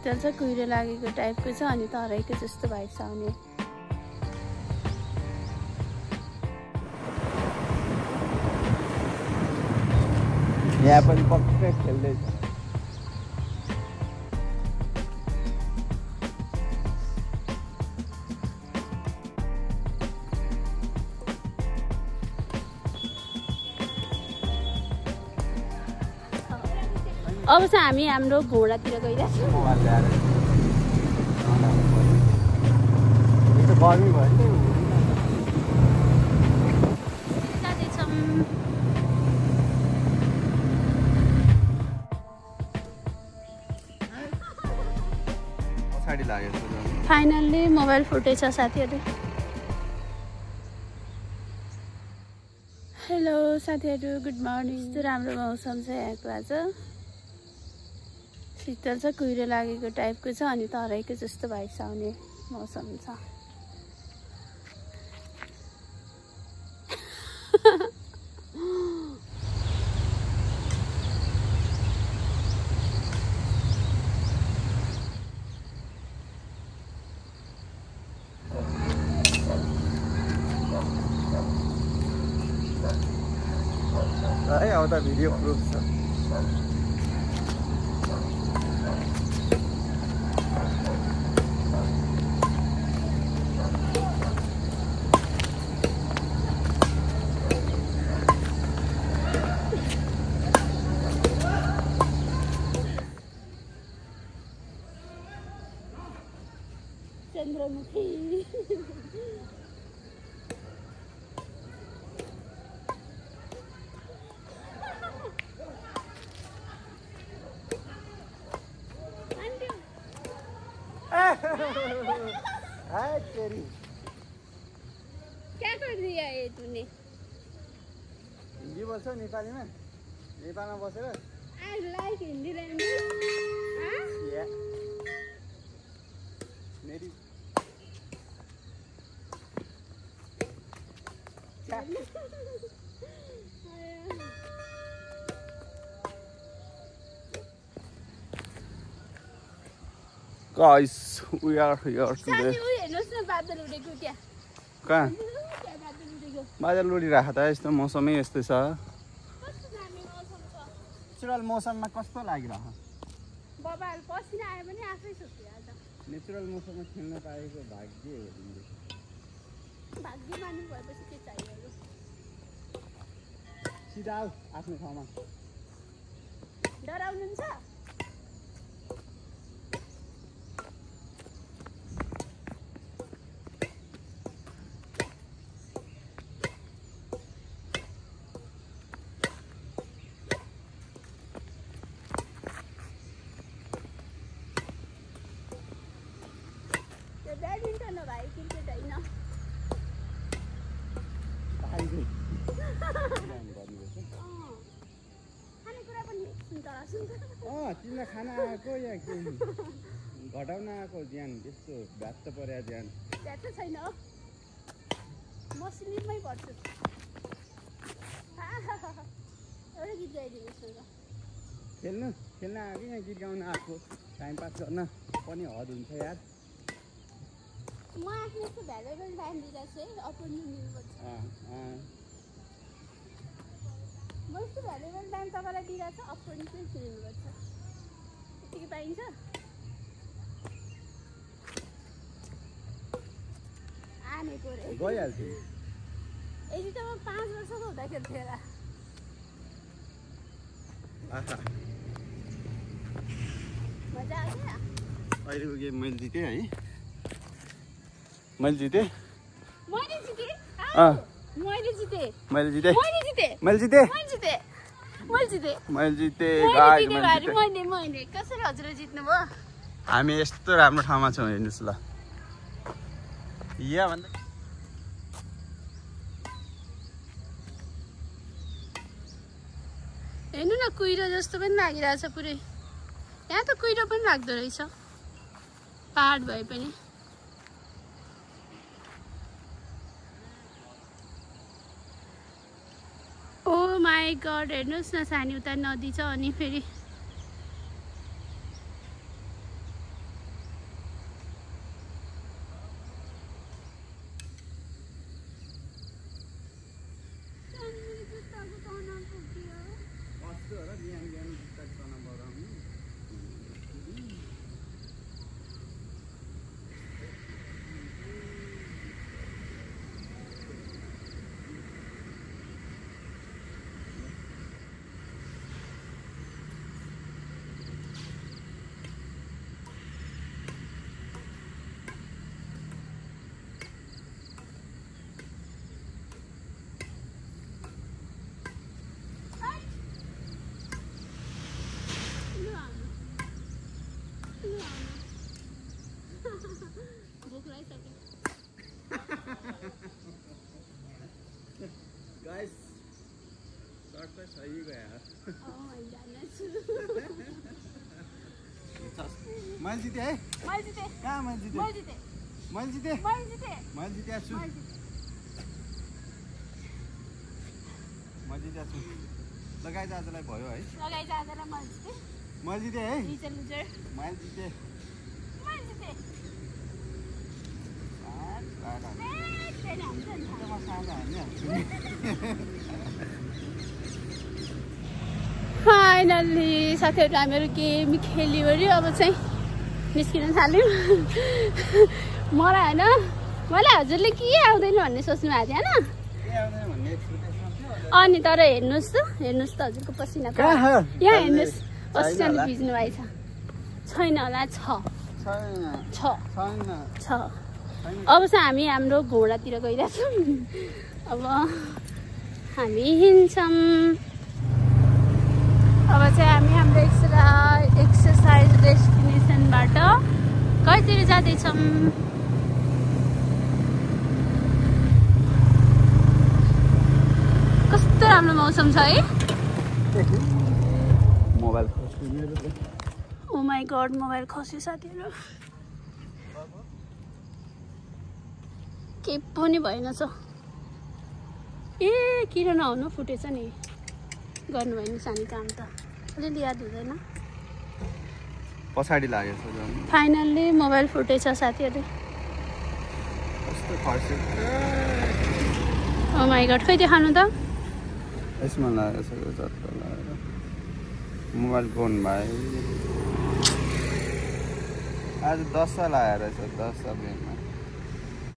शीतल छ कुहिरो लागेको टाइपको छ अनि तराईको जस्तो भाइब्स आउने। यहाँ पनि पक्कै खेल्दैछ। अब चाहिँ हामी हाम्रो घोडातिर गइरहेछौँ। फाइनल्ली मोबाइल फुटेछ साथीहरू। हेलो साथीहरू, गुड मर्निङ। यस्तो राम्रो मौसम छ यहाँको आज। शीतल छ कुहिरो लागेको टाइपको छ अनि तराईको जस्तो भाइब्स आउने मौसम छ। आउँदा भिडियो प्रुफ छ। चन्द्रमुखी क्या कर दिया ये तूने? हिन्दी बोल्छौ नेपालीमा? नेपालमा बसेर? I like Hindi language. Huh? Yeah. Merry Guys, we are here today. कहाँ? बादल उडिरहेको त यस्तो मौसमै यस्तो छ। नेचुरल मौसममा कस्तो लागिरहेको? बबाल पसिना आयो भने आफै सुकिहाल्छ। नेचुरल मौसममा खेल्न पाएको भाग्य हो तिमीले। भाग्य मान्नु भएपछि के चाहियो? सिधा आऊ आफ्नो ठाउँमा। डराउनुहुन्छ? बैडमिंटन हो भाई, क्रिकेट होइन। खानेकुरा पनि तिमीलाई खाना आएको या घटाउन आएको ज्यान त्यस्तो भ्यात्त पर्या ज्यान भ्यात्त छैन हो, म स्लिपमै पर्छु। एउटा गीत गाइदिनुहोस् न। खेल्न आएको यहाँ गीत गाउन आएको टाइम पास गर्न पनि हद हुन्छ यार। म आफ्नो यस्तो भ्यालुएबल टाइम दिइरहेको छु है, अपरनुन दिनुपर्छ। म यस्तो भ्यालुएबल टाइम तपाईँलाई दिइरहेको छु, अपरनुन चाहिँ दिनुपर्छ। यतिकै पाइन्छ? आनेको रे गइहाल्छु। यदि त म 5 वर्षको हुँदाखेरि थियो होला। मजा आउँछ? अहिलेको गेम मैले जितेँ है। मैले जितेँ। मैले जितेँ। मैले जितेँ। मैले जितेँ। मैले जितेँ। मैले जितेँ। मैले जितेँ। मैले जितेँ। मैले कसरी हजुर जित्नुभयो? हामी यस्तो राम्रो ठाउँमा छौँ, हेर्नुहोस् ल। या भन्दा हेर्नु न, कुहिरो जस्तो पनि लागिरहेछ पुरै। यहाँ त कुहिरो पनि लाग्दो रहेछ, पहाड भए पनि। ओ माई गड, हेर्नुहोस् न, सानी उता नदी छ अनि फेरि त्यस्तो होला बिहान बिहान बिस्तारै तनाव बढाउने गाइस शर्ट त सही गयो मैले जितेँ है कहाँ मैले जितेँ छु लगाइ आजलाई भयो है मैले जितेँ है मैले जितेँ फाइनल्ली साथीहरू हामीहरू गेम खेल्यो अब चाहिँ निस्किन थाल्यौँ मलाई हजुरले के आउँदैन भन्ने सोच्नु भएको थियो होइन अनि तर हेर्नुहोस् त हजुरको पसिना यहाँ हेर्नुहोस् पसिनाले भिज्नु भएको छैन होला छ अब चाहिँ हामी हाम्रो घोडातिर गइरहेछौँ अब हामी हिँड्छौँ अब चाहिँ हामी हाम्रो एक्सर्साइज डेस्टिनेसनबाट कहीँतिर जाँदैछौँ कस्तो राम्रो मौसम छ है mobile oh my god mobile खस्यो साथीहरू केही पनि भएन छ ए किन नहुनु फुटेछ नि गर्नु भएन सानो काम त अलिअलि याद हुँदैन पछाडि लागेछ फाइनल्ली मोबाइल फुटेछ साथीहरू ओ माई गड खै देखाउनु त यसमा लागेछ मोबाइल फोन भाइ आज 10 लगाएर छ 10 रुपैयाँमा